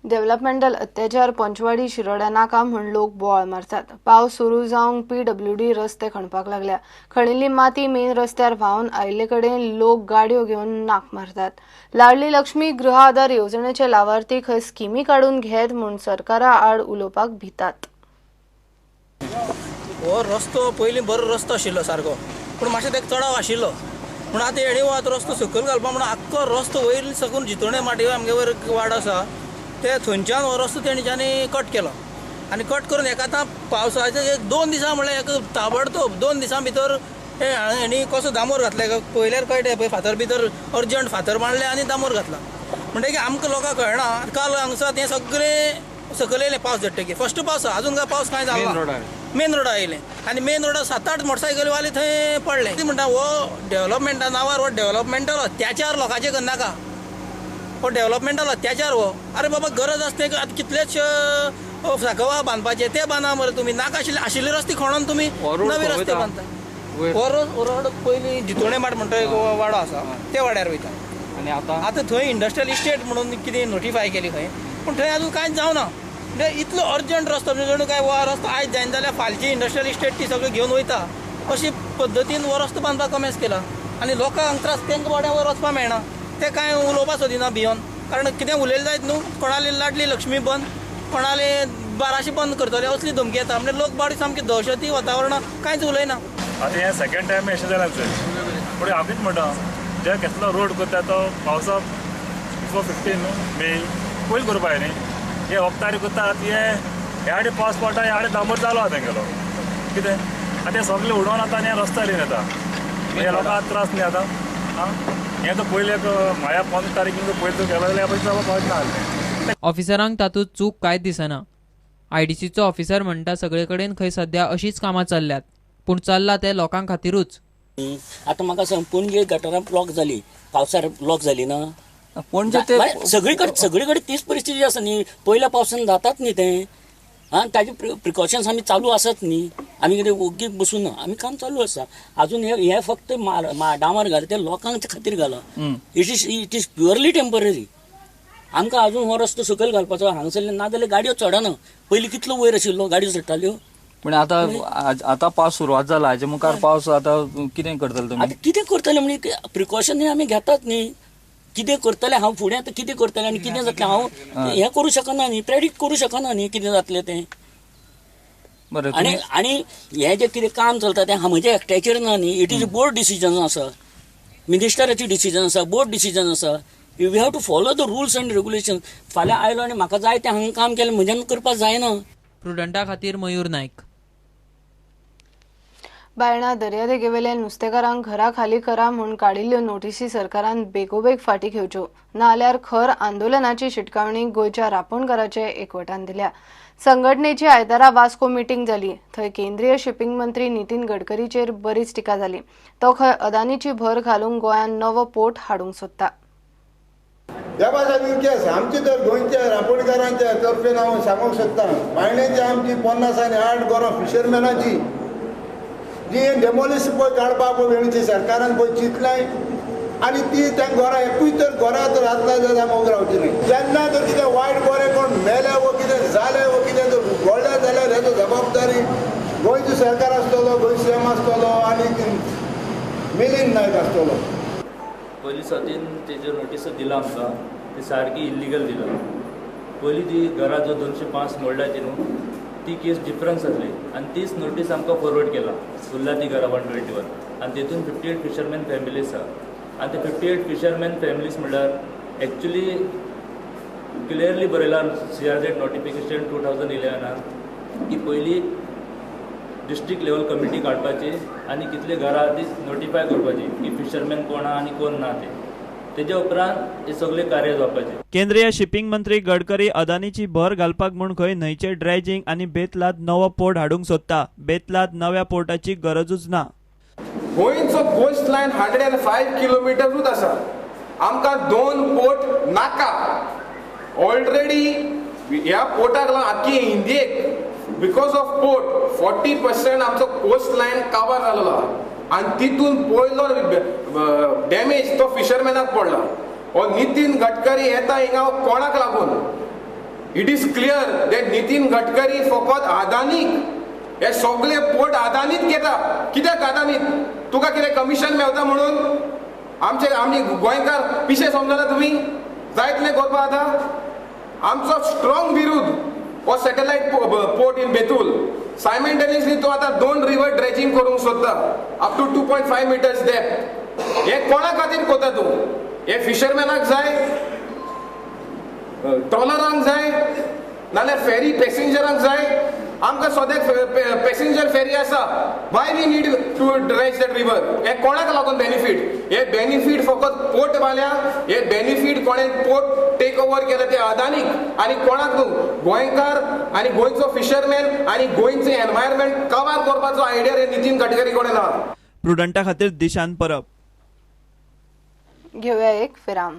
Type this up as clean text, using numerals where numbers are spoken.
Developmental अत्याचार पंचवाडी शिरोड्या नाका म्हूण लोक बोवाळ मारतात. पावस सुरू जावंक पीडब्ल्यूडी रस्ते खणपाक लागल्या. खणिल्ली माती मेन रस्त्यार व्हांवन आयिल्ले कडेन लोक गाडयो घेवन नाक मारतात. लाडली लक्ष्मी गृह आधार येवजणेचे लावार्थी खंय स्किमी काडून घेत म्हूण सरकारा आड उलोवपाक भितात. हो रस्तो पयलीं बरो रस्तो आशिल्लो सारको, पूण मातशें तेका चडाव आशिल्लो. पूण आतां हेणी आतां रस्तो सकयल घालपा म्हणून आख्खो रस्तो वयर सकून जितोणे माटयो आमगे वयर वाडो आसा ते थंयच्यान हो रस्तो तेणच्यानी कट केलो आनी कट करून एका आतां पावसाचे एक 2 दिसां म्हणल्यार एक ताबडतोब 2 दिसां भितर हेणी कसो दामोर घातले पळयल्यार कळटा पळय, फातर भितर अर्जंट फातर मारले आनी दामोर घातला. म्हणटकीर आमकां लोकांक कळना. काल हांगसर तें सगळें सकयल येयलें पावस झडटकीर, फर्स्ट पावस अजून काय पावस कांय जालो मेन रोडार येयलें आनी मेन रोडार 7-8 मोटरसायकलीवाले थंय पडले. म्हणटा हो डेव्हलपमेंटा नांवार हो डेव्हलपमेंटल अत्याचार लोकांचेर करनाका, हो डेव्हलपमेंटल अत्याचार हो. अरे बाबा गरज आसता आतां कितलेच साकवा बांदपाचे ते बांदा मरे तुमी, नाका आशिल्ले आशिल्ले रस्ते खणोन तुमी नवे रस्ते बांदता. हो रोड पयलीं जितोणे माट म्हणटा एक वाडो आसा त्या वाड्यार वयता आनी आतां आतां थंय इंडस्ट्रियल इस्टेट म्हणून कितें नोटिफाय केली खंय, पूण थंय अजून कांयच जावना. म्हणजे इतलो अर्जंट रस्तो म्हणजे जणू काय हो रस्तो आयज जायना जाल्यार फालची इंडस्ट्रियल इस्टेट ती सगळी घेवन वयता अशी पद्दतीन हो रस्तो बांदपाक कमेस केला आनी लोकांक त्रास तांकां वाड्यार वयर वचपाक मेळना. ते कांय उलोवपा सोदिना भियोन, कारण कितें उलयलें जायत न्हू, कोणाली लाडली लक्ष्मी बंद, कोणाले 1200 बंद करतले असली धमकी येता. म्हणजे लोक बाडी सामकी दहशती वातावरण कांयच उलयना. आतां हें सेकंड टायम अशें जालां चोय, पूण हांव म्हणटा जे कसलो रोड करता तो पावसा बिफोर 15 मे पयलीं करपा जाय न्ही. हे वखदारी करतात हे ह्या आडी पावस पडटा ह्या आडी डांबर चालू आसा तेंगेलो कितें आतां हे सगळें उडोवन आतां आनी रस्तो येयले येता हे लोकांक त्रास न्ही आतां. आं हें तो पयलें एक म्हाया 15 तारखेक पयलीं केलो जाल्यार पयलीं जावपाक पावच ना. ऑफिसरांक तातूंत चूक कांयच दिसना. आयडीसीचो ऑफिसर म्हणटा सगळे कडेन खंय सध्या अशीच कामां चल्ल्यात, पूण चल्ला ते लोकां खातीरूच. आतां म्हाका सांग, पणजे गटरां ब्लॉक जाली, पावसार ब्लॉक जाली ना पणजे, सगळी कडेन तीच परिस्थिती आसा न्ही. पयल्या पावसान जातात न्ही तें, आं ताजे प्रिकॉशन्स आमी चालू आसात न्ही, आमी कितें ओगी बसून ना, आमी काम चालू आसा. अजून हे फक्त डांबर घाला ते लोकांच्या खातीर घाला, it is purely temporary. आमकां अजून हो रस्तो सकयल घालपाचो हांगसरल्यान, ना जाल्यार गाडयो चडना. पयलीं कितलो वयर आशिल्लो गाडयो चडटाल्यो, पण आतां आतां पावस सुरवात जाला, हाजे मुखार पावस आतां कितें करतले तुमी? आतां कितें करतले म्हणजे प्रिकॉशन हे आमी घेतात न्ही. कितें करतले हांव फुडें आतां कितें करतलें आनी कितें जातलें हांव हें करूं शकना न्ही, प्रेडिक्ट करूं शकना न्ही कितें जातलें तें. बरें, आनी आनी हें जें कितें काम चलता तें म्हजें एकट्याचेर ना न्ही, it is board decision आसा, मिनिस्टराची डिसिजन आसा, बोर्ड डिसिजन आसा. We have to follow the rules and regulation. फाल्यां आयलो आनी म्हाका जाय तें हांगा काम केलें म्हज्यान करपाक जायना. प्रुडंटा खातीर मयूर नायक. बायणा दर्यादेगेवेल्या नुस्तेकारांक घरा खाली करा म्हूण काडिल्ल्यो नोटीसी सरकारान बेगोबेग फाटी घेवच्यो, नाजाल्यार खर आंदोलनाची शिटकावणी गोंयच्या रापोणकाराचे एकवटान दिल्या. संघटनेची आयतारा वास्को मिटींग जाली, थंय केंद्रीय शिपिंग मंत्री नितीन गडकरीचेर बरीच टिका जाली. तो खंय अदानीची भर घालूंक गोंयांत नवो पोर्ट हाडूंक सोदता. आमची तर गोंयच्या रापोणकारांच्या तर्फेन हांव सांगूंक शकता, बायण्याची आमची 50 आनी 8 घरां फिशरमॅनाची जी डेमोलिश पळय काडपाक पळय सरकारान पळय चिंतलाय आनी ती त्या घरां एकूय तर घरां तर आसता जाल्यार आमकां रावची न्ही. जेन्ना तर कितें वायट बरें कोण मेलें वो कितें जालें वो कितें जर घडलें जाल्यार हेजो जबाबदारी गोंयचो सरकार आसतलो, गोंय सीएम आसतलो आनी मिलिंद नायक आसतलो. पयलीं सतीन तेजेर नोटीस दिला आमकां, ती सारकी इल्लिगल दिला. पयलीं ती घरां जो 205 मोडल्या ती न्हू ती केस डिफरन्स आसली आनी तीच नोटीस आमकां फॉरवर्ड केला उरला ती घरां 121 आनी तेतून 58 फिशरमॅन फॅमिलीज आसा. आनी ते 58 फिशरमॅन फॅमिलीज म्हणल्यार एक्चुली क्लियरली बरयला CRZ notification 2011 की पयलीं डिस्ट्रिक्ट लेवल कमिटी काडपाची आनी कितले घरां ती नोटिफाय करपाची की फिशरमॅन कोण आहा आनी कोण ना ते, तेजे उपरांत हे सगळे कार्य जावपाचे. केंद्रीय शिपिंग मंत्री गडकरी अदानीची भर घालपाक म्हूण खंय न्हंयचे ड्रेजिंग आनी बेतलात नवो पोर्ट हाडूंक सोदता. बेतलात नव्या पोर्टाची गरजूच ना. गोंयचो कोस्ट लायन 105 किलोमिटरूच आसा, आमकां 2 पोर्ट नाका. ऑलरेडी ह्या पोर्टाक लागून आख्खी इंडियेक because of port 40% आमचो कोस्ट लायन कवर जालेलो आहा आनी तितून पयलो डॅमेज तो फिशरमॅनाक पडला. हो नितीन गडकरी येता हिंगा कोणाक लागून? It is clear that Nitin Gadkari फकत अदानीक हे सगळे पोर्ट अदानीत घेता. कित्याक अदानीत? तुका कितें कमिशन मेळटा म्हणून आमचे आमी गोंयकार पिशे समजला तुमी? जायतले करपा आतां आमचो स्ट्रॉंग विरोध हो satellite port in Betul. Simultaneously तो आतां 2 रिवर ड्रेजिंग करूंक सोदता up to 2.5 meters depth. हे कोणा खातीर करता तूं? हे फिशरमॅनाक जाय, ट्रॉलरांक जाय, नाल्यार फेरी पॅसेंजरांक जाय? आमकां सद्याक पॅसेंजर फेरी आसा. Why we need to dredge that river? हे कोणाक लागून बेनिफीट? हे बेनिफीट फकत पोर्ट वाल्या, हे बेनिफीट कोणें पोर्ट टेक ओवर केले ते अदानीक आनी कोणाक न्हू. गोंयकार आनी गोंयचो फिशरमॅन आनी गोंयचें एनवायरमेंट कवर करपाचो आयडिया हे नितीन गडकरी कडेन ना. प्रुडंटा खातीर दिशान परब. घेऊया एक विराम.